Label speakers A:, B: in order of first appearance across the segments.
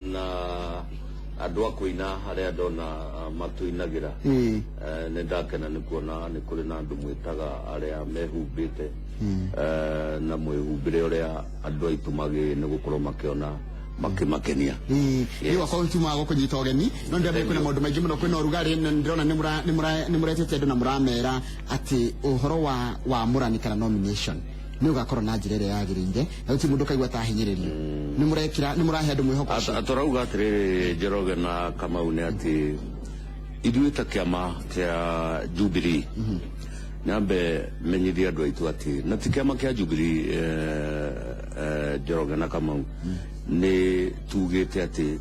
A: Na andũ a kũina arĩa ndona matũinagĩra. Nĩ ndakena nĩ kuona nĩ kũrĩ na andũ mwĩtaga arĩa mehumbĩte na mwĩhumbĩre ũrĩa andũ aitũ magĩrĩire nĩ gũkorwo makĩona makĩmakenia.
B: Nĩ gwakwa tumaga gũkũnyita ũgeni no ndĩramenya kwĩna maũndũ maingĩ mũno, kwĩna ũrugarĩ na ndĩrona nĩ mũretĩte andũ na mũramera atĩ ũhoro wa wamũrani kana nomination nĩ ũgakorwo na njĩra ĩrĩa yagĩrĩire na gũtirĩ mũndũ ũkaigua ta ahinyĩrĩrio. Nĩ mũrekĩra, nĩ mũrahe andũ mwĩhoko ũcio?
A: Tũrauga atĩrĩrĩ, Njoroge na Kamau, nĩ atĩ ithuĩ ta kĩama kĩa Jubilee, nyambe menyithie andũ aitũ atĩ na ti kĩama kĩa Jubilee, Njoroge na Kamau, nĩ tugĩte atĩ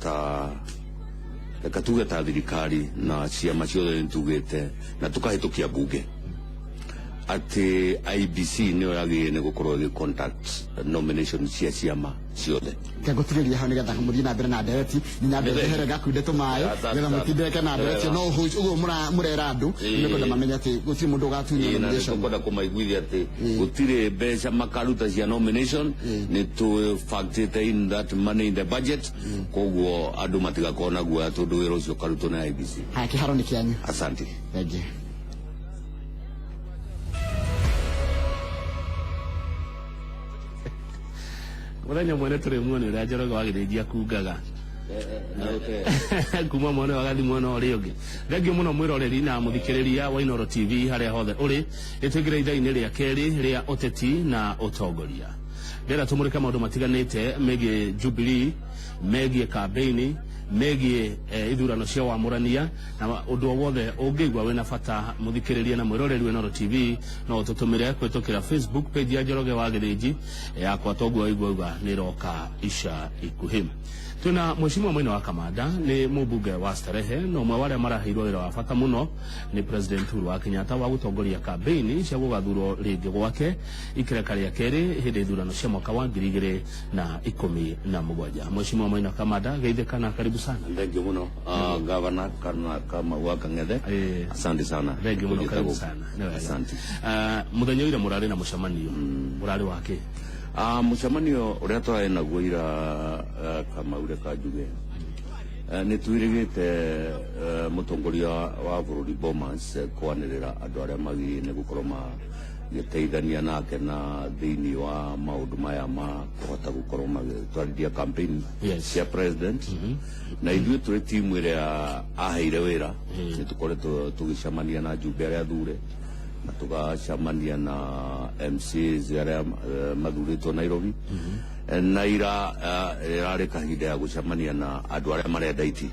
A: ta reka tuge ta thirikari na ciama ciothe nĩ tugĩte na tũkahĩtũkia mbunge atĩ IEBC nĩyo yagĩrĩire nĩ gũkorwo ĩgĩ conduct nomination cia ciama ciothe.
B: Ngũtigĩria hau nĩgetha mũthiĩ na mbere na ndereti, nyambe njehere ngakunde tũmaĩ nĩgetha mũtindĩke na ndereti, no ũguo mũrera andũ nĩkwenda mamenye atĩ gũtirĩ mũndũ ũgatunywo nomination.
A: Tũkwenda kũmaiguithia atĩ gũtirĩ mbeca makaruta cia nomination, nĩ tũbactĩte in that money in the budget, koguo andũ matigakorwo na guoya tondũ wĩra ũcio ũkarutwo nĩ IEBC.
B: Haya, kĩharo nĩ kĩanyu.
A: Asante.
B: Thank you.
C: Muthenya mwene tũrĩ muone ũrĩa Njoroge wa Gĩthĩnji akungaga kuma mwena ũyũ agathi mwena ũrĩa ũngĩ. Thengiũ mũno mwĩroreri na mũthikĩrĩria wa Inooro TV harĩa hothe ũrĩ, nĩtũingĩre ithaa-inĩ rĩa kerĩ rĩa ũteti na ũtongoria. Ndĩrenda tũmũrĩke maũndũ matiganĩte megiĩ Jubilee, megiĩ kambĩini, megiĩ ithurano cia wamũrania na ũndũ o wothe ũngĩigua wĩna bata mũthikĩrĩria na mwĩroreri wa Inooro TV no ũtũtũmĩre kũhĩtũkĩra Facebook page ya Njoroge wa Gĩthĩnji yakwa toguo waigua uga nĩ ĩroka ica ikuhĩ. Twĩna Mheshimiwa Maina wa Kamanda, nĩ mũmbunge wa Starehe na ũmwe wa arĩa maraheirwo wĩra wa bata mũno nĩ President Uhuru wa Kenyatta wa gũtongoria kambĩini cia gũgathurwo rĩngĩ gwake ikereka rĩa kerĩ hĩndĩ ithurano cia mwaka wa 2017. Mheshimiwa Maina Kamanda, geithĩka na karibu sana.
A: Thank you mũno, Governor kana Kamau wa Kang'ethe. Asante sana.
C: Thank you mũno, karibu
A: gũkũ.
C: sana. Nĩ wega.
A: Asante.
C: Mũthenya ũira mũrarĩ na mũcemanio ũrarĩ wa kĩ?
A: Mũcemanio ũrĩa twarĩ naguo ira, Kamau, reka njuge nĩ twĩrĩgĩte mũtongoria wa bũrũri Bomas kwanĩrĩra andũ arĩa magĩrĩire nĩ gũkorwo magĩteithania nake na thĩinĩ wa maũndũ maya ma kũhota gũkorwo magĩtwarithia campaign cia president, na ithuĩ tũrĩ timu ĩrĩa aheire wĩra nĩ tũkoretwo tũgĩcemania na njumbe arĩa athure na tũgacemania na MCAs arĩa mathurĩtwo Nairobi. Na ira ĩrarĩ kahinda ya gũcemania na andũ arĩa marenda iti.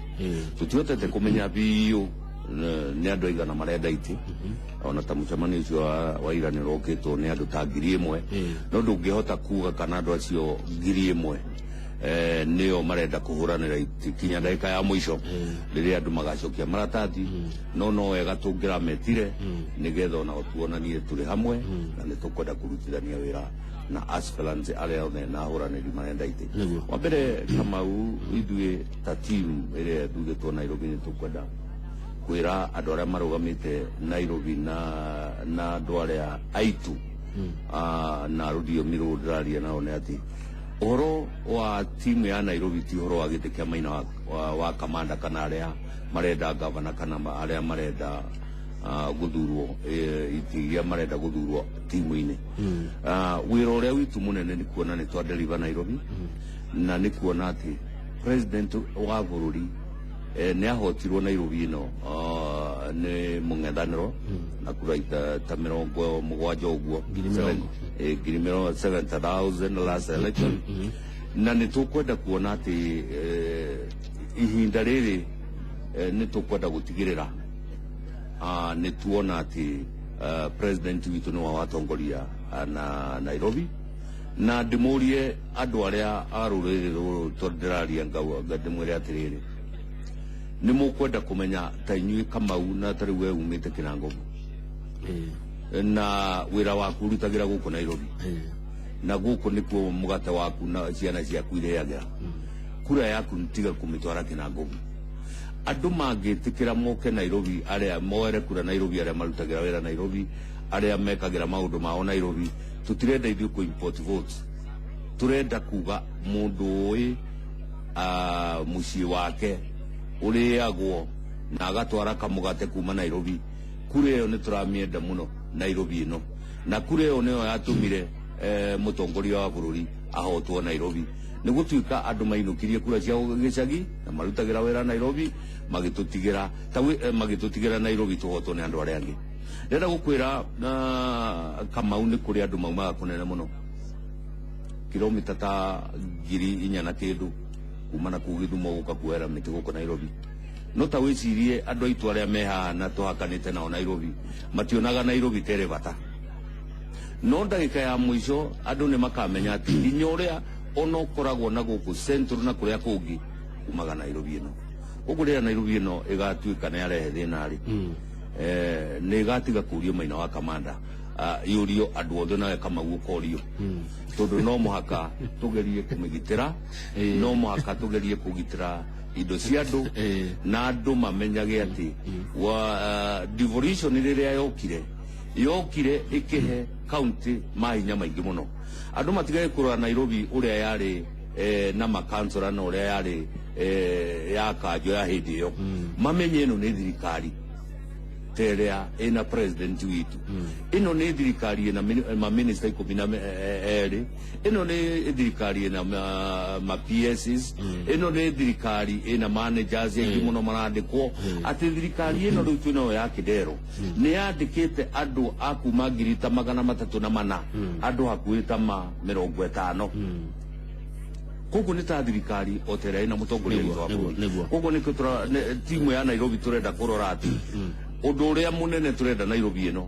A: Tũtihotete kũmenya biũ nĩ andũ aigana marenda iti, ona ta mũcemanio ũcio wa ira nĩ ũrokĩtwo nĩ andũ ta 1,000, no ndũngĩhota kuga kana andũ acio 1,000 nĩo marenda kũhũranĩra iti kinya ndagĩka ya mũico rĩrĩa andũ magacokia maratathi, no wega tũngĩrametire nĩgetha onao tuonanie tũrĩ hamwe na nĩ tũkwenda kũrutithania wĩra na aspirants arĩa othe na ahũranĩri marenda itĩ. Wa mbere, Kamau, ithuĩ ta team ĩrĩa ĩthurĩtwo Nairobi nĩ tũkwenda kwĩra andũ arĩa marũgamĩte Nairobi na andũ arĩa aitũ na rũthiomi rũrũ ndĩraria nao nĩ atĩ ũhoro wa timu ya Nairobi ti ũhoro wa gĩtĩ kĩa Maina wa Kamanda kana arĩa marenda gavana kana arĩa marenda gũthurwo itĩ iria marenda gũthurwo timu-inĩ. Wĩra ũrĩa witũ mũnene nĩ kuona nĩ twa deliver Nairobi na nĩ kuona atĩ president wa bũrũri nĩ ahotirwo Nairobi ĩno nĩ mũng'ethanĩro na kura ta 70 ũguo, 70,000 70,000 last election, na nĩ tũkwenda kuona atĩ ihinda rĩrĩ nĩ tũkwenda gũtigĩrĩra nĩ tuona atĩ president witũ nĩwe watongoria na Nairobi, na ndĩmũrie andũ arĩa a rũrĩrĩ rũrũ tondũ ndĩraria ngauga ndĩmwĩre atĩrĩrĩ, nĩ mũkwenda kũmenya ta inyuĩ Kamau na ta rĩu we umĩte Kĩnangobu na wĩra waku ũrutagĩra gũkũ Nairobi na gũkũ nĩkuo mũgate waku na ciana ciaku irĩagĩra, kura yaku tiga kũmĩtwara Kĩnangobu. Andũ mangĩtĩkĩra moke Nairobi, arĩa moere kura Nairobi, arĩa marutagĩra wĩra Nairobi, arĩa mekagĩra maũndũ mao Nairobi, tũtirenda ithuĩ kũ import votes, tũrenda kuga mũndũ ũĩ Muciĩ wake ũrĩagwo na agatwara kamũgate kuma Nairobi. Kura ĩyo nĩ tũramĩenda mũno Nairobi ĩno, na kura ĩyo nĩyo yatũmire mũtongoria wa bũrũri ahotwo Nairobi. Nĩ gũtuĩka andũ mainũkirie kura cia gĩcagi na marutagĩra wĩra Nairobi, magĩtũtigĩra magĩtũtigĩra Nairobi tũhotwo nĩ andũ arĩa angĩ. Ndĩrenda gũkwĩra, Kamau, nĩ kũrĩ andũ maumaga kũnene mũno, kilomita ta 4,000 na kĩndũ kuma na kũu Gĩthumo gũka kuoera mĩtĩ gũkũ Nairobi. No ta wĩcirie andũ aitũ arĩa me haha na tũhakanĩte nao Nairobi mationaga Nairobi ta ĩrĩ bata, no ndagĩka ya mũico andũ nĩ makamenya atĩ hinya ũrĩa ona ũkoragwo na gũkũ Central na kũrĩa kũngĩ umaga Nairobi ĩno. Koguo rĩrĩa Nairobi ĩno ĩgatuĩka nĩ yarehe thĩna rĩ, nĩ ĩgatiga kũrio Maina wa Kamanda, yũrio andũ othe, nawe Kamau ũkorio, tondũ no mũhaka tũgerie kũmĩgitĩra, no mũhaka tũgerie kũgitĩra indo cia andũ na andũ mamenyage atĩ wa devolution rĩrĩa yokire ĩkĩhe county mahinya maingĩ mũno. Andũ matigage kũrora Nairobi ũrĩa yarĩ na makansora na ũrĩa yarĩ ya kanjo ya hĩndĩ ĩyo. Mamenye ĩno nĩ thirikari ta ĩrĩa ĩna president witũ, ĩno nĩ thirikari ĩna maminista 12, ĩno nĩ thirikari ĩna ma PSs, ĩno nĩ thirikari ĩna managers aingĩ mũno marandĩkwo, atĩ thirikari ĩno rĩu twĩnayo ya Kidero nĩ yandĩkĩte andũ a kuma 304,000, andũ hakuhĩ ta ma 50. Koguo nĩ ta thirikari o ta ĩrĩa ĩna mũtongoria witũ wa bũrũri. Koguo nĩkĩo timu ya Nairobi tũrenda kũrora atĩ ũndũ ũrĩa mũnene tũrenda Nairobi ĩno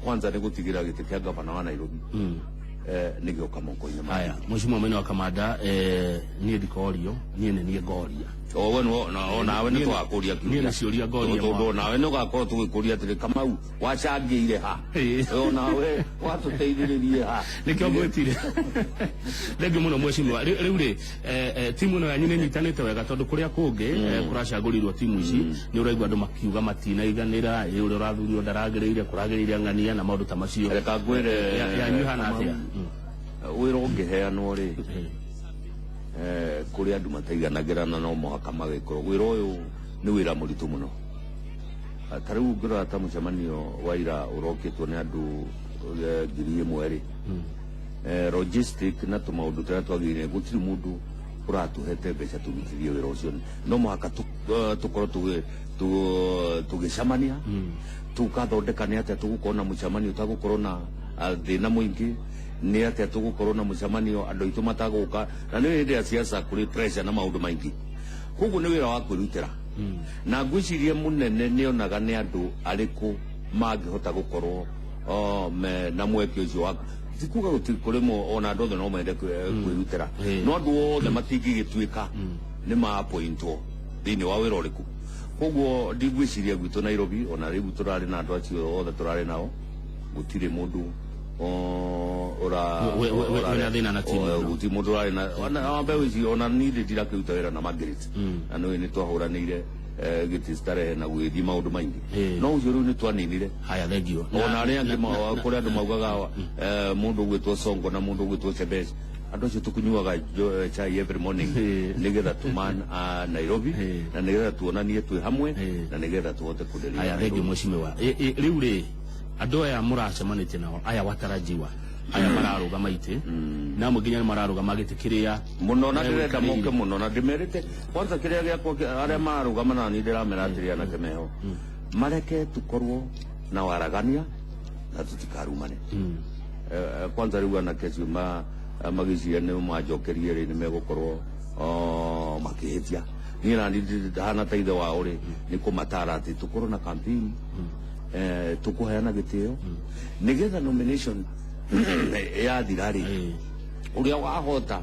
A: kwanza nĩ gũtigĩra gĩtĩ kĩa gavana wa Nairobi nĩ gĩoka moko-inĩ ma
C: Haya, Mheshimiwa Maina wa Kamanda, niĩ ndikorio, niĩ nĩ niĩ ngoria.
A: O we no na o nawe nĩ twakũria.
C: Niĩ nĩ ciũria ngoria.
A: Tondũ nawe nĩ ũgakorwo tũgĩkũria atĩrĩ, Kamau, wacangĩire ha? O nawe watũteithĩrĩrie ha?
C: Nĩkĩo ngwĩtire. Thengiũ mũno, mheshimiwa. Rĩu rĩ, timu ĩno yanyu nĩ ĩnyitanĩte wega? Tondũ kũrĩa kũngĩ kũracagũrirwo timu ici nĩ ũraigua andũ makiuga matinaiganĩra, ĩ ũrĩa ũrathurirwo ndaragĩrĩire, kũragĩrĩire ng'ania na maũndũ ta macio.
A: Reka ngwĩre.
C: Yanyu ihana atĩa?
A: Wĩra ũngĩheanwo rĩ, kũrĩ andũ mataiganagĩra na no mũhaka magĩkorwo wĩra ũyũ nĩ wĩra mũritũ mũno. Ta rĩu ũngĩrora ta mũcemanio wa ira ũrokĩtwo nĩ andũ 1,000 rĩ, logistic na tũmaũndũ tũrĩa twagĩrĩire, gũtirĩ mũndũ ũratũhete mbeca tũrutithie wĩra ũcio. No mũhaka tũkorwo tũgĩcemania, tũkathondeka nĩ atĩa tũgũkorwo na mũcemanio ũtagũkorwo na thĩna mũingĩ, nĩ atĩa tũgũkorwo na mũcemanio andũ aitũ matagũka, na nĩ hĩndĩ ya siasa kũrĩ pressure na maũndũ maingĩ. Koguo nĩ wĩra wa kwĩrutĩra, na ngwĩciria mũnene nĩonaga nĩ andũ arĩkũ mangĩhota gũkorwo na mweke ũcio wa ti kuga gũtirĩ kũrĩ ona andũ othe no mende kwĩrutĩra, no andũ othe matingĩgĩtuĩka nĩ ma-appointwo thĩinĩ wa wĩra ũrĩkũ. Koguo ndigwĩciria gwitũ Nairobi ona rĩu tũrarĩ na andũ acio othe tũrarĩ nao, gũtirĩ mũndũ ũra
C: Wĩna thĩna na timu ĩno.
A: Gũtirĩ mũndũ ũrarĩ na ona wambe wĩcirie ona niĩ ndirakĩruta wĩra na Margaret, na nĩũĩ nĩ twahũranĩire gĩtĩ starehe na gũgĩthiĩ maũndũ maingĩ, no ũcio rĩu nĩ twaninire.
C: Haya, thengio.
A: Ona arĩa angĩ kũrĩ andũ maugaga mũndũ ũgwĩtwo Songo na mũndũ ũgwĩtwo Chebes, andũ acio tũkĩnyuaga chai every morning nĩgetha tũman Nairobi na nĩgetha tuonanie twĩ hamwe na nĩgetha tũhote kũderia
C: Haya,
A: Nairobi.
C: Thengio, mheshimiwa. Rĩu rĩ, andũ aya mũracemanĩtie nao aya watarajiwa aya mararũgama itĩ na amwe nginya nĩ mararũgama gĩtĩ kĩrĩa
A: Mũno, na ndĩrenda
C: Wĩkarĩire.
A: moke mũno, na ndĩmerĩte kwanza kĩrĩa gĩakwa arĩa mararũgama na niĩ ndĩramera atĩrĩ, anake meho mareke tũkorwo na waragania na tũtikarumane. Kwanza rĩu anake acio magĩciria nĩ manjokerie rĩ, nĩ megũkorwo makĩhĩtia. Niĩ nani ndahana ta ithe wao rĩ, nĩ kũmatara atĩ tũkorwo na campaign, tũkũheana gĩtĩo nĩgetha nomination yathira rĩ, ũrĩa wahota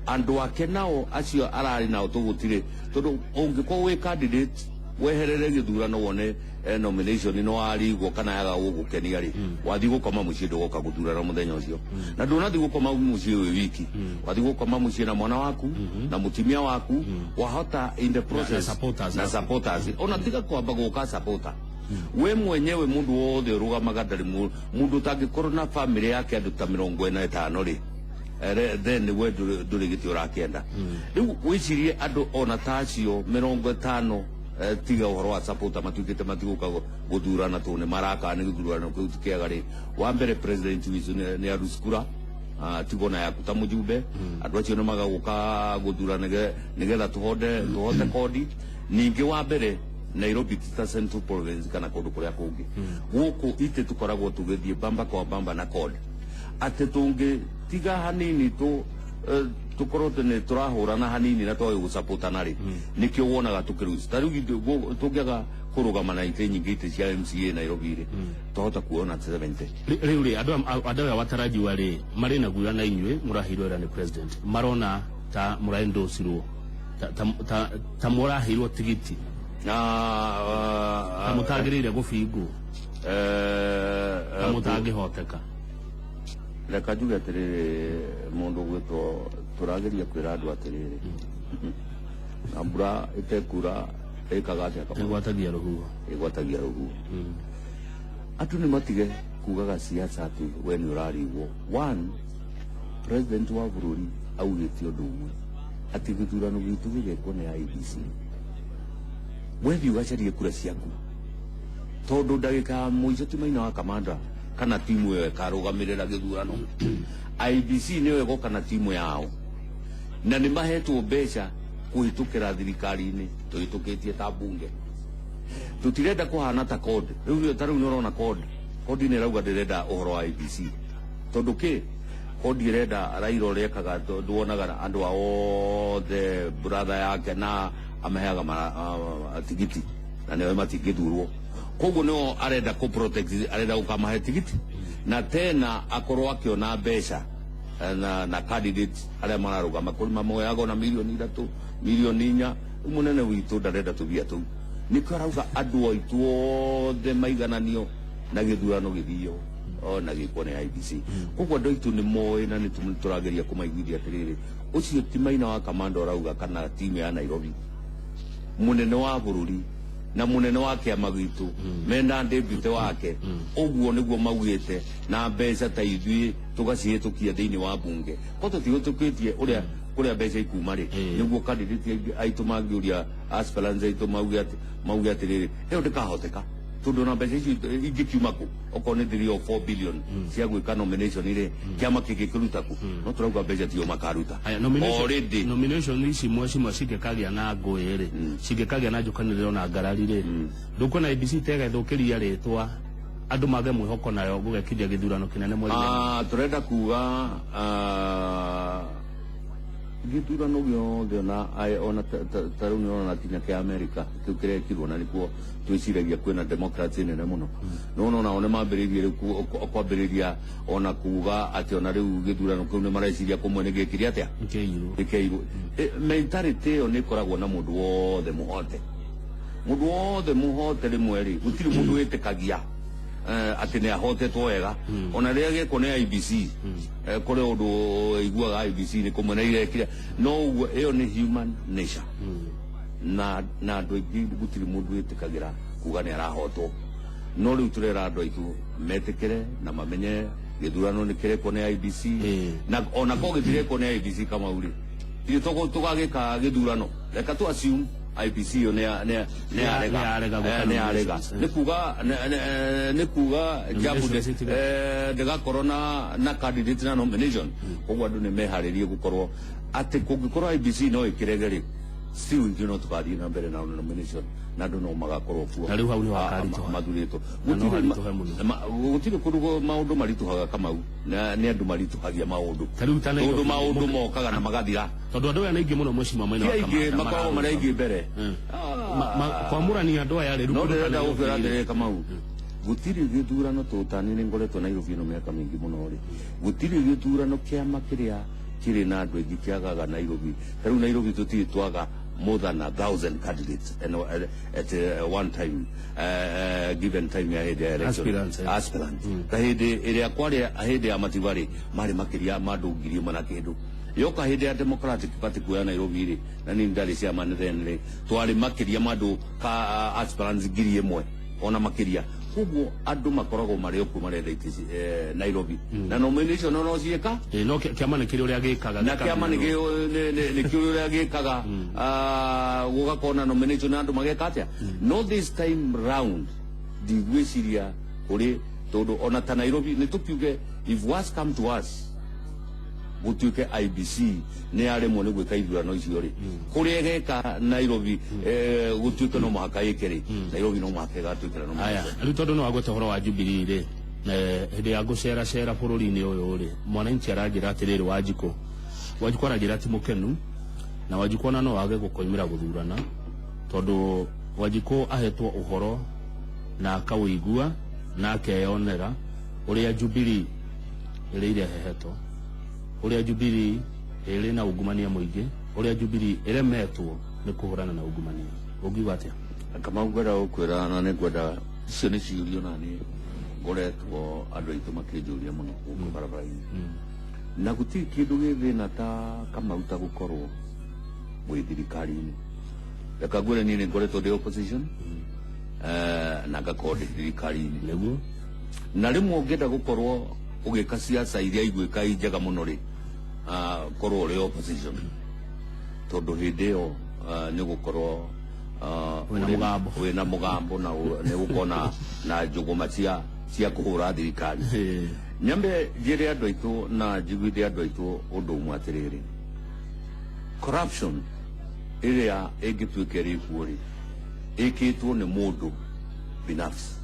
A: andũ ake nao acio ararĩ nao tũgũtirĩ, tondũ ũngĩkorwo wĩ candidate weherere gĩthurano wone nomination no warigwo kana yaga gũgũkenia rĩ, wathiĩ gũkoma mũciĩ, ndũgoka gũthurana mũthenya ũcio, na ndũnathiĩ gũkoma mũciĩ wĩ wiki, wathiĩ gũkoma mũciĩ na mwana waku na mũtumia waku, wahota in the process
C: na supporters
A: na
C: aku.
A: Supporters ona tiga kwamba gũka supporter we mwenyewe, mundu wothe ũrũgamaga ndarĩ mũndũ ũtangĩkorwo na family yake andũ ta 45 rĩ. Then we ndũrĩ gĩtĩ ũrakĩenda. Rĩu wĩcirie andũ ona ta acio 50, tiga ũhoro wa supporter, matuĩkĩte matigũka gũthurana tondũ nĩ maraka nĩ gĩthurano kĩu ti kĩega rĩ. Wa mbere, president witũ nĩ aruci kura, tigona yaku ta mũjumbe. Andũ acio nĩ magagũka gũthura nĩgetha tũhote kodi ningĩ. Wa mbere, Nairobi ti ta Central Province kana kũndũ kũrĩa kũngĩ. Gũkũ itĩ tũkoragwo tũgĩthiĩ bamba kwa bamba na kodi, atĩ tũngĩtiga hanini tũ tũkorwo nĩ tũrahũrana hanini na twage gũcapotana rĩ, nĩkĩo wonaga tũkĩruci. Ta rĩu tũngĩaga kũrũgama na itĩ nyingĩ, itĩ cia MCA Nairobi rĩ, twahota kuona 70.
C: Rĩu rĩ, andũ aya watarajiwa rĩ, marĩ na guoya na inyuĩ mũraheirwo wĩra nĩ president, marona ta mũraendocirwo, ta mũraheirwo tigiti,
A: na
C: ta mũtagĩrĩire gũbingwo, ta mũtangĩhoteka.
A: Reka njuge atĩrĩrĩ, mũndũ gwĩtwo tũrageria kwĩra andũ atĩrĩrĩ, na mbura ĩtekura ĩkaga atĩa, Kamau?
C: Ĩgwatagia rũhuho.
A: Ĩgwatagia rũhuho. Andũ nĩ matige kugaga siasa atĩ we nĩ ũrarigwo. One, president wa bũrũri augĩte ũndũ ũmwe, atĩ gĩthurano gitũ gĩgekwo nĩ IEBC. Wethiĩ ũgacarie kura ciaku, tondũ ndagĩka ya mũico ti Maina wa Kamanda kana timu ĩyo ĩkarũgamĩrĩra gĩthurano. IEBC nĩyo ĩgoka na timu yao, na nĩ mahetwo mbeca kũhĩtũkĩra thirikari-inĩ tũhĩtũkĩtie ta bunge. Tutirenda kuhana ta CORD. Riu ta riu nĩ ũrona CORD, CORD nĩ ĩrauga ndĩrenda ũhoro wa IEBC, tondũ kĩ CORD ĩrenda Raila ũrĩa ekaga, nduonaga andũ ao othe, brother yake, na amaheaga tigiti na nĩo matingĩthurwo. Koguo nĩo arenda kũ protect, arenda gũkamahe tigiti na tena akorwo akĩona mbeca na candidate arĩa mararũgama kũrĩ mamoyaga ona 3 mirioni, 4 mirioni. Rĩu mũnene witũ ndarenda tũbia tũu, nĩkĩo arauga andũ aitũ othe maigananio na gĩthurano gĩthio o na gĩkwo nĩ IEBC. Koguo andũ aitũ nĩ moĩ na nĩ tũrageria kũmaiguithia atĩrĩrĩ, ũcio ti Maina wa Kamanda ũrauga kana timu ya Nairobi. Mũnene wa bũrũri na mũnene wa kĩama gitũ mena deputy wake, ũguo nĩguo maugĩte, na mbeca ta ithuĩ tũgacihĩtũkia thĩinĩ wa bunge ko tũtihĩtũkĩtie ũrĩa kũrĩa mbeca ikuma rĩ, nĩguo candidate aingĩ aitũ mangĩũria, aspirants aitũ mauge atĩrĩrĩ, ĩyo ndĩkahoteka, tondũ ona mbeca icio ingĩkiuma kũ? Okorwo nĩ 3 or 4 billion cia gwĩka nomination rĩ, kĩama kĩngĩkĩruta kũ? No tũrauga mbeca tio makaruta.
C: Aya, nomination,
A: already.
C: Nomination ici mheshimiwa cingĩkagĩa na ngũĩ rĩ, cingĩkagĩa na njũkanĩrĩro na ngarari rĩ, ndũkuona IEBC tegathũkĩria rĩtwa, andũ mage mwĩhoko nayo gũgekinya gĩthurano kĩnene mweri wa
A: Turenda kuga gĩthurano gĩothe ona ta rĩu nĩũrona kinya kĩa America kĩu kĩrekirwo, na nĩkuo twĩciragia kwĩna democracy nene mũno. Nĩwona onao nĩ mambĩrĩirie rĩu kwambĩrĩria ona kuga atĩ ona rĩu gĩthurano kĩu nĩ mareciria kũmwe nĩ gĩkire atĩa?
C: Nĩkĩirwo.
A: Gĩkĩirwo. Mentality ĩyo nĩ ĩkoragwo na mũndũ wothe mũhote, mũndũ wothe mũhote. Rĩmwe rĩ, gũtirĩ mũndũ wĩtĩkagia atĩ nĩ ahotetwo wega, ona rĩrĩa gĩekwo nĩ IEBC. Kũrĩ ũndũ iguaga IEBC nĩ kũmwe na irekire, no ũguo ĩyo nĩ human nature, na andũ aingĩ gũtirĩ mũndũ wĩtĩkagĩra kuga nĩ arahotwo. No rĩu tũrera andũ aitũ metĩkĩre na mamenye gĩthurano nĩ kĩrekwo nĩ IEBC. Na ona ko gĩtirekwo nĩ IEBC, Kamau rĩ, ithuĩ tũgagĩka gĩthurano, reka tu assume IEBC ĩyo nĩ yarega.
C: Nĩ yarega gwĩka
A: Nĩ yarega.
C: Nominations.
A: Nĩ kuga Jabu
C: Nominations
A: ndĩgakorwo na candidate na nomination. Koguo andũ nĩ meharĩrie gũkorwo atĩ kũngĩkorwo IEBC no ĩkĩrege rĩ, still ithuĩ no tũgathiĩ na mbere na nomination na andũ no magakorwo kuo.
C: Na rĩu hau nĩho hakaritũha.
A: Mathurĩtwo.
C: Na no haritũhe mũno.
A: Gũtirĩ kũndũ maũndũ maritũhaga, Kamau, na nĩ andũ maritũhagia maũndũ,
C: Ta rĩu ta Nairobi,
A: tondũ maũndũ mokaga na magathira.
C: Tondũ andũ aya nĩ aingĩ mũno, mheshimiwa Maina
A: Ti
C: wa
A: aingĩ,
C: Kamanda,
A: makoragwo marĩ aingĩ mbere.
C: Kwamũrania andũ aya rĩ, rĩu
A: No
C: kũndũ ta
A: ndĩrenda
C: Nairobi
A: gũkwĩra
C: rĩ,
A: atĩrĩrĩ, Kamau, gũtirĩ gĩthurano tũtani nĩ ngoretwo Nairobi ĩno mĩaka mĩingĩ mũno rĩ, gũtirĩ gĩthurano kĩama kĩrĩa kĩrĩ na andũ aingĩ kĩagaga Nairobi. Ta rĩu Nairobi tũtirĩ twaga more than 1,000 candidates and, at one time, given time ya hĩndĩ ya election.
C: Aspirants, eh.
A: Aspirants. Ta hĩndĩ ĩrĩa kwarĩ hĩndĩ ya Matiba rĩ, marĩ makĩria ma andũ 1,000 na kĩndũ. Yoka hĩndĩ ya Democratic Party kuoya Nairobi rĩ, na niĩ ndarĩ chairman then rĩ, twarĩ makĩria ma andũ ka aspirants 1,000 ona makĩria. Koguo andũ makoragwo marĩ okuo marenda itĩ Nairobi na nomination no ciĩka.
C: No kĩama nĩ kĩrĩ ũrĩa gĩkaga.
A: Na kĩama nĩ kĩũĩ ũrĩa gĩkaga, gũgakorwo na nomination na andũ mageka atĩa. No this time round ndigwĩciria kũrĩ, tondũ ona ta Nairobi nĩ tũkiuge, if worse come to us, gũtuĩke IEBC nĩ yaremwo nĩ gwĩka ithurano icio rĩ, kũrĩa ĩgeka Nairobi, gũtuĩke no mũhaka ĩke rĩ, Nairobi no mũhaka ĩgatuĩkĩra no
C: Aya.
A: mũhaka.
C: Rĩu tondũ nĩ wagweta ũhoro wa Jubilee rĩ, hĩndĩ ya ngũcera cera bũrũri-inĩ ũyũ rĩ, mwananchi aranjĩra atĩrĩrĩ, Wanjikũ, Wanjikũ aranjĩra ti mũkenu na Wanjikũ ona no age gũkoimĩra gũthurana, tondũ Wanjikũ ahetwo ũhoro na akawĩigua na akeyonera ũrĩa Jubilee ĩrĩire heheto, ũrĩa Jubilee ĩrĩ na ungumania mũingĩ, ũrĩa Jubilee ĩremetwo nĩ kũhũrana na ungumania. Ũngiuga atĩa?
A: Kamau, ngwenda gũkwĩra na nĩ ngwenda icio nĩ ciũrio na nĩ ngoretwo andũ aitũ makĩnjũria mũno gũkũ barabara-inĩ, na gũtirĩ kĩndũ gĩ thĩna ta Kamau ta gũkorwo wĩ thirikari-inĩ. Reka ngwĩre, niĩ nĩ ngoretwo ndĩ opposition na ngakorwo ndĩ thirikari-inĩ. Na rĩmwe ũngĩenda gũkorwo ũgĩka ciaca iria igwĩka i njega mũno rĩ, korwo ũrĩ opposition, tondũ hĩndĩ ĩyo nĩ ũgũkorwo
C: Wĩna mũgambo.
A: Wĩna mũgambo na nĩ ũgũkorwo na njũgũma cia kũhũra thirikari. Nyambe njĩre andũ aitũ na njiguithie andũ aitũ ũndũ ũmwe atĩrĩrĩ, corruption ĩrĩa ĩngĩtuĩka ĩrĩ kuo rĩ, ĩkĩtwo nĩ mũndũ binafsi,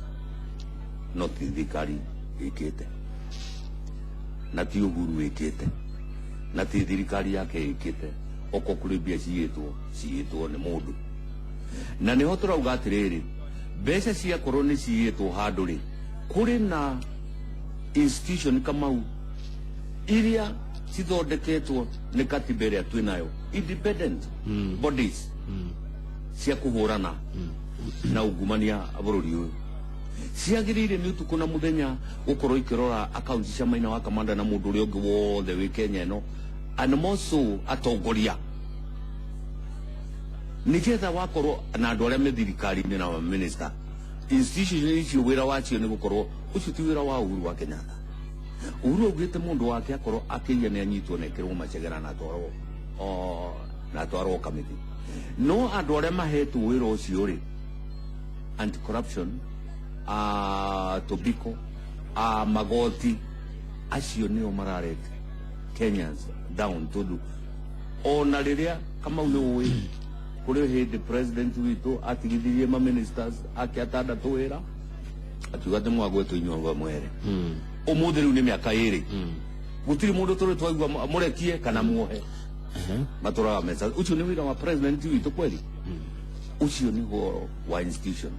A: no ti thirikari ĩkĩte, na ti Uhuru wĩkĩte, na ti thirikari yake ĩkĩte. Oko kũrĩ mbia ciyĩtwo, ciyĩtwo nĩ mũndũ, na nĩho tũrauga atĩrĩrĩ, mbeca ciakorwo nĩ ciyĩtwo handũ rĩ, kũrĩ na institution, Kamau, iria cithondeketwo nĩ katiba ĩrĩa twĩnayo, independent bodies cia kũhũrana na ungumania bũrũri ũyũ, ciagĩrĩire nĩ ũtukũ na mũthenya gũkorwo ikĩrora akaunti cia Maina wa Kamanda na mũndũ ũrĩa ũngĩ wothe wĩ Kenya ĩno, and more so atongoria, nĩgetha wakorwo na andũ arĩa me thirikari-inĩ na minister. Institution icio wĩra wacio nĩ gũkorwo, ũcio ti wĩra wa Uhuru wa Kenyatta. Uhuru augĩte mũndũ wake akorwo akĩiya nĩ anyitwo na ekĩrwo macegera na atwarwo na atwarwo kamĩtĩ. No andũ arĩa mahetwo wĩra ũcio rĩ, anti corruption, tobiko, magoti acio nĩo mararete Kenyans down, tondũ ona rĩrĩa, Kamau, nĩ ũĩ kũrĩ hĩndĩ president witũ atigithirie ma ministers ake atandatũ wĩra, akiuga atĩ mwagwetwo inyuothe mwere. Ũmũthĩ rĩu nĩ mĩaka 2, gũtirĩ mũndũ tũrĩ twaigua mũrekie kana muohe. Matũraga meza. Ũcio nĩ wĩra wa president witũ kweli? Ũcio nĩ ũhoro wa institution.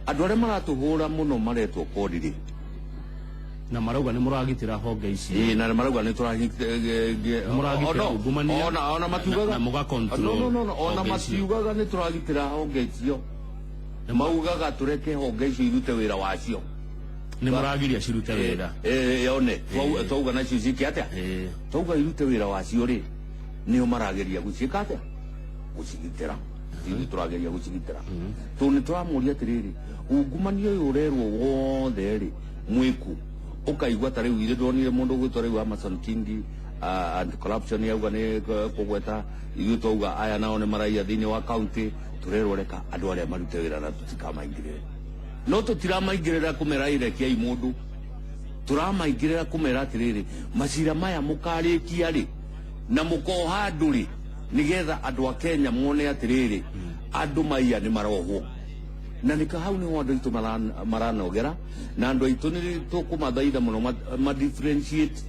A: Andũ arĩa maratũhũra mũno maretwo kodi rĩ,
C: Na marauga nĩ mũragitĩra honge ici.
A: Ĩĩ, na marauga nĩ
C: Mũragitĩra ungumania
A: ona matiugaga
C: na mũga-control
A: No, ona
C: honge icio.
A: Matiugaga nĩ tũragitĩra honge icio, maugaga tũreke honge icio irute wĩra wacio.
C: Nĩ mũragiria cirute wĩra.
A: Yone twauga nacio ciĩke atĩa? Twauga irute wĩra wacio rĩ, nĩo marageria gũciĩka atĩa? Gũcigitĩra. Ithuĩ tũrageria gũcigitĩra tondũ nĩ tũramũria atĩrĩrĩ, ungumania ũyũ ũrerwo wothe rĩ mwĩku, ũkaigua ta rĩu irĩ ndonire mũndũ ũgwĩtwo rĩu Amason Kingi, anti corruption, yauga nĩ kũgweta ithuĩ twauga aya nao nĩ maraiya thĩinĩ wa county. Tũrerwo reka andũ arĩa marute wĩra na tũtikamaingĩrĩre. No tũtiramaingĩrĩra kũmera irekiai mũndũ, tũramaingĩrĩra kũmera atĩrĩrĩ, macira maya mũkarĩkia rĩ na mũkoha andũ rĩ, nĩgetha andũ a Kenya mone atĩrĩrĩ, andũ maiya nĩ marohwo. Na nĩka hau nĩho andũ aitũ maranogera, na andũ aitũ nĩ tũkũmathaitha mũno ma differentiate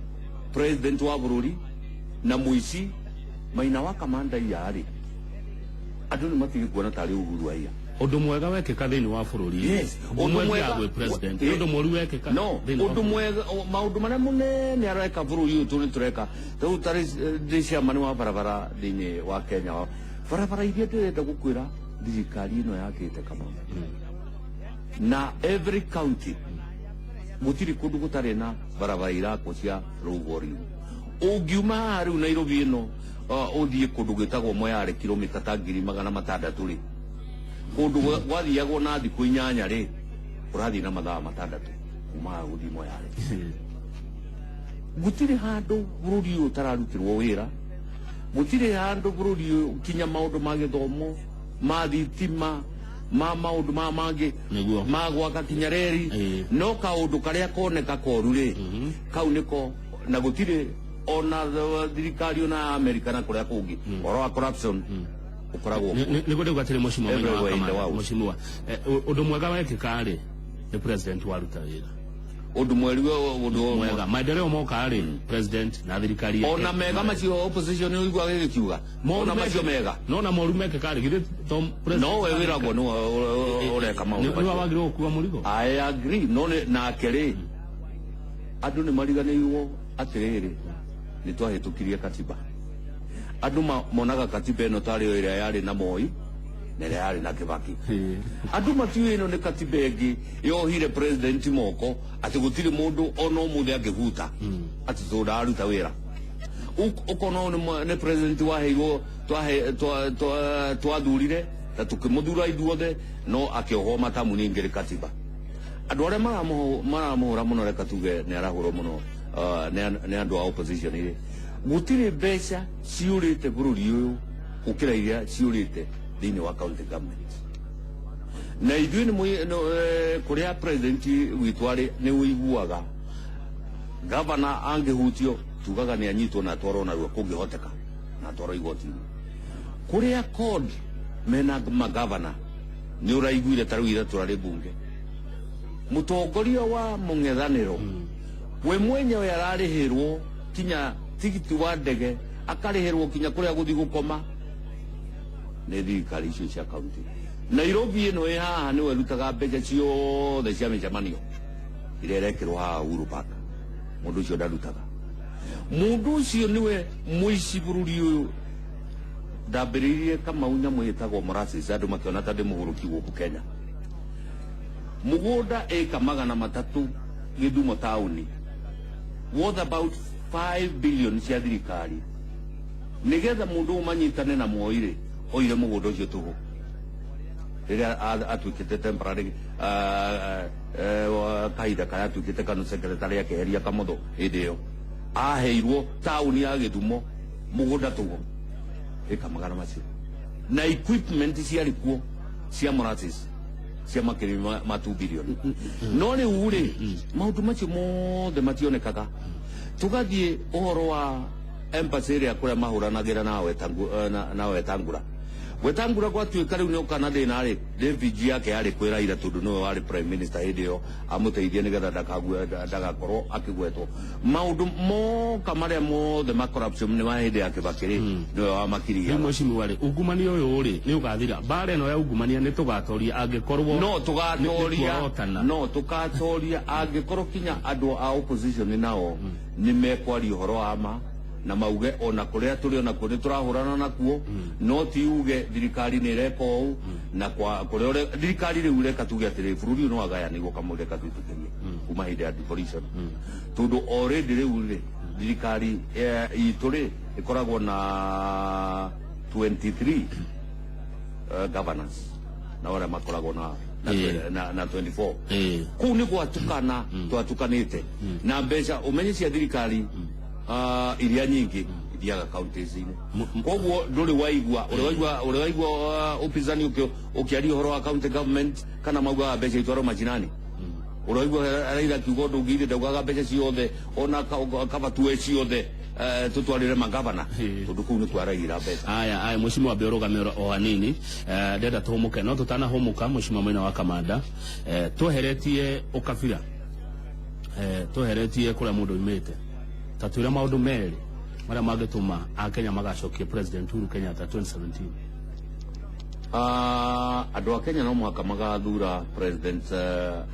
A: president wa bũrũri na mũici Maina wa Kamanda. Iya rĩ, andũ nĩ matige kuona tarĩ Uhuru aiya.
C: Ũndũ mwega wekĩka thĩinĩ wa bũrũri,
A: Yes,
C: ũndũ mwega gwĩ president, ũndũ mũru wekĩka
A: no
C: thĩinĩ wa
A: ũndũ mwega, maũndũ marĩa mũnene areka bũrũri ũyũ tũ nĩ tũreka. Rĩu tarĩ ndĩ chairman wa barabara thĩinĩ wa Kenya, barabara iria ndĩrenda gũkwĩra thirikari ĩno yakĩte, Kamau, na every county gũtirĩ kũndũ gũtarĩ na barabara irakwo cia low volume. Ũngiuma haha rĩu Nairobi ĩno, ũthiĩ kũndũ gwĩtagwo Moyale, kilomita ta 600,000 rĩ, kũndũ gwathiagwo na thikũ 8 rĩ, Ũrathiĩ na mathaa 6 kuma haha gũthiĩ Moyale. Gũtirĩ handũ bũrũri ũyũ ũtararutĩrwo wĩra, gũtirĩ handũ bũrũri ũyũ kinya maũndũ ma gĩthomo, ma thitima, ma maũndũ ma mangĩ,
C: Nĩguo.
A: ma gwaka kinya reri. No kaũndũ karĩa koneka koru rĩ, kau nĩko na gũtirĩ ona thirikari ona Amerika na kũrĩa kũngĩ ũhoro wa corruption ũkoragwo kuo.
C: Nĩguo ndauga atĩrĩ, mheshimiwa Maina wa
A: Everywhere in the
C: Kamanda,
A: world.
C: Mheshimiwa, ũndũ mwega wekĩka rĩ, nĩ president waruta wĩra.
A: Ũndũ mweri ũndũ
C: mwega, maendeleo moka rĩ, president na thirikari yake.
A: Ona mega macio opposition ũiguaga ĩgĩkiuga, ona macio mega.
C: No na moru mekĩka rĩ, githĩ to president?
A: No we wĩragwo nĩwe ũreka maũndũ
C: nĩwe
A: macio.
C: Wagĩrĩirwo gũkua mũrigo.
A: I agree, no nake rĩ, andũ nĩ mariganĩirwo atĩrĩrĩ, nĩ twahĩtũkirie katiba. Andũ monaga katiba ĩno tarĩ o ĩrĩa yarĩ na Moi na ĩrĩa yarĩ na Kibaki. Andũ matiũĩ ĩno nĩ katiba ĩngĩ yohire president moko, atĩ gũtirĩ mũndũ ona ũmũthĩ angĩhuta atĩ tondũ ndararuta wĩra. Ũkona ũyũ nĩ president waheirwo, twathurire na tũkĩmũthura ithuothe, no akĩohwo matamu ningĩ katiba. Andũ arĩa maramũhũra mũno, reka tuge nĩ arahũrwo mũno, nĩ andũ a opposition rĩ, gũtirĩ mbeca ciũrĩte bũrũri ũyũ gũkĩra iria ciũrĩte thĩinĩ wa county government. Na ithuĩ nĩ kũrĩa president witũ arĩ, nĩ ũiguaga gavana angĩhutio tugaga nĩ anyitwo na atwarwo narua kũngĩhoteka na atwarwo igoti-inĩ. Kũrĩa CORD mena magavana, nĩ ũraiguire ta rĩu ira tũrarĩ bunge, mũtongoria wa mũng'ethanĩro we mwenyewe ararĩhĩrwo kinya tigiti wa ndege, akarĩhĩrwo kinya kũrĩa gũthiĩ gũkoma nĩ thirikari icio cia kaunti. Nairobi ĩno ĩ haha nĩwe ĩrutaga mbeca ciothe cia mĩcemanio iria ĩrekĩrwo haha Uhuru Park. Mũndũ ũcio ndarutaga, mũndũ ũcio nĩwe mũici bũrũri ũyũ. Ndambĩrĩirie Kamau nyamũ ĩtagwo molasses, andũ makĩona ta ndĩ mũgũrũki gũkũ Kenya. Mũgũnda ĩka 300 Gĩthumo taũni worth about 5 billion cia thirikari, nigetha mũndũ ũyũ manyitane na Moi rĩ, oire mũgũnda ũcio tũhũ rĩrĩa atuĩkĩte temporary, kahinda karĩa atuĩkĩte kanu secretary, akĩeheria Kamotho. Hĩndĩ ĩyo aheirwo taũni ya Gĩthumo mũgũnda tũhũ ĩka magana macio, na equipment ciarĩ kuo cia molasses cia makĩria ma 2 billion. No rĩu rĩ, maũndũ macio mothe mationekaga. Tũgathiĩ ũhoro wa embassy ĩrĩa kũrĩa mahũranagĩra na na Wetangula. Wetangula gwatuĩka rĩu nĩoka na thĩna rĩ, David yake yarĩ kwĩ Raila, tondũ nĩwe warĩ prime minister hĩndĩ ĩyo, amũteithie nĩgetha ndagakorwo akĩgwetwo. Maũndũ moka marĩa mothe ma corruption nĩ wa hĩndĩ ya Kibaki rĩ, nĩwe wamakiria.
C: Rĩu mheshimiwa rĩ, ungumania ũyũ rĩ, nĩ ũgathira? Mbara ĩno ya ungumania nĩ tũgatoria angĩkorwo
A: No tũgatoria.
C: Nĩtuorotana.
A: No tũgatoria angĩkorwo kinya andũ a opposition nao nĩ mekwaria ũhoro wa ma na mauge ona kũrĩa tũrĩ ona kuo nĩ tũrahũrana nakuo, no ti uge thirikari nĩ ĩreka ũũ na kwa kũrĩa thirikari rĩu. Reka tuge atĩrĩ, bũrũri ũyũ nĩ wagayanirwo, kamũira twĩtĩkĩrie kuma hĩndĩ ya devolution, tondũ already rĩu rĩ, thirikari itũ rĩ ĩkoragwo na 23 governors na arĩa makoragwo na, na 24. Kũu nĩ gwatukana twatukanĩte na mbeca ũmenye cia thirikari, iria nyingĩ ithiaga counties-inĩ. Koguo ndũrĩ waigua ũrĩ waigua upinzani ũkĩaria ũhoro wa county government kana maugaga mbeca itwarwo mashinani? Ũraigua Raila akiuga ũndũ ũngĩ? Ithe ndaugaga mbeca ciothe ona kaba tuwe ciothe, tutwarĩre magavana, tondũ kũu nĩkuo araigĩra mbeca.
C: Aya aya, mheshimiwa, ambe ũrũgame o hanini. Ndenda tũhũmũke, no tũtanahũmũka, mheshimiwa Maina wa Kamanda, tweheretie ũkabira, tweheretie kũrĩa mũndũ oimĩte, ta twĩre maũndũ merĩ marĩa mangĩtũma akenya magacokia President Uhuru Kenyatta 2017.
A: Andũ a Kenya no mũhaka magathura president.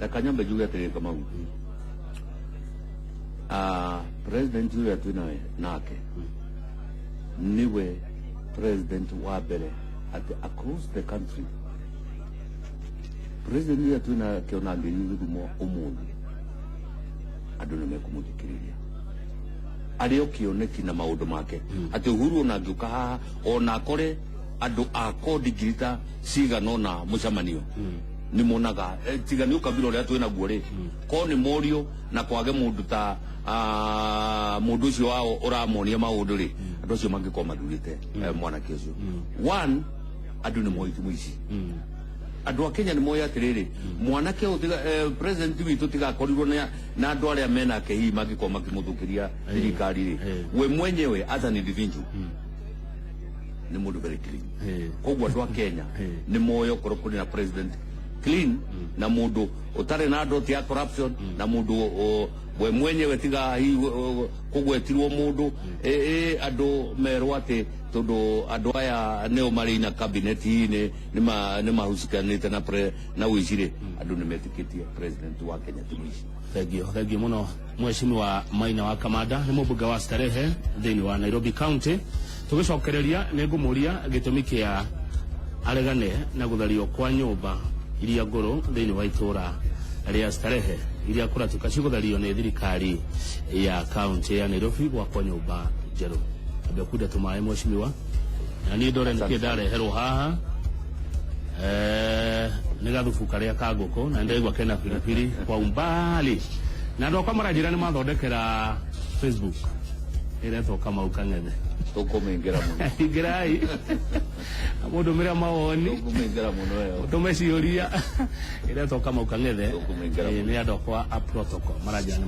A: Reka nyambe njuge atĩrĩrĩ, Kamau, president ũrĩa twĩnawe nake niwe president wa mbere atĩ across the country, president ũrĩa twĩnake ona angĩthiĩ Gĩthumo ũmũthĩ, andũ nĩ mekũmũthikĩrĩria, arĩ o kĩoneki na maũndũ make, atĩ Uhuru ona angĩũka haha ona akore andũ a kodi ngiri ta cigana ũna mũcemanio, Nĩ monaga tiga nĩ ũkabira ũrĩa twĩ naguo rĩ, ko nĩ morio na kwage mũndũ ta mũndũ ũcio wao ũramonia maũndũ rĩ, andũ acio mangĩkorwo mathurĩte mwanake ũcio. One, andũ nĩ moĩ ti mũici. Andũ a Kenya nĩ moĩ atĩrĩrĩ, mwanake ũyũ tiga president witũ tigakorirwo na andũ arĩa menake hihi mangĩkorwo makĩmũthũkĩria thirikari rĩ, we mwenyewe as an individual nĩ mũndũ very clean. Koguo andũ a Kenya nĩ moĩ okorwo kũrĩ na president clean na mũndũ ũtarĩ na dot ya corruption na mũndũ we mwenyewe tiga hihi kũgwetirwo mũndũ andũ merwo atĩ tondũ andũ aya nĩo marĩ na cabinet hihi nĩ mahusikanĩte na ũici rĩ, andũ nĩ metĩkĩtie president wa Kenya ti mũici.
C: Thengio, thengio muno, Mheshimiwa Maina wa Kamanda, nĩ mũmbunge wa Starehe thĩinĩ wa Nairobi County. Tũgĩcokereria nĩ ngũmũria gĩtũmi kĩa aregane na gũthario kwa nyũmba iria ngũrũ thĩinĩ wa itũũra rĩa Starehe iria kũratuĩka cigũthario nĩ thirikari ya kaunti ya Nairobi gwakwo nyũmba njerũ. Ambia kunda tũmaĩ, mheshimiwa, na niĩ ndore nĩkĩ ndareherwo haha. Nĩ gathubu karĩa ka ngũkũ na ndaigua kena pilipili kwa umbali, na andũ akwa maranjĩra nĩ mathondekera Facebook ĩretwo Kamau Kang'ethe.
A: Tũkũmĩingĩra mũno.
C: Ingĩrai mũndũmĩre mawoni.
A: Tũkũmĩingĩra mũno ĩyo.
C: Tũme ciũria, ĩretwo Kamau Kang'ethe.
A: Tũkũmĩingĩra mũno.
C: Nĩ andũ akwa a protocol maranjĩra nĩ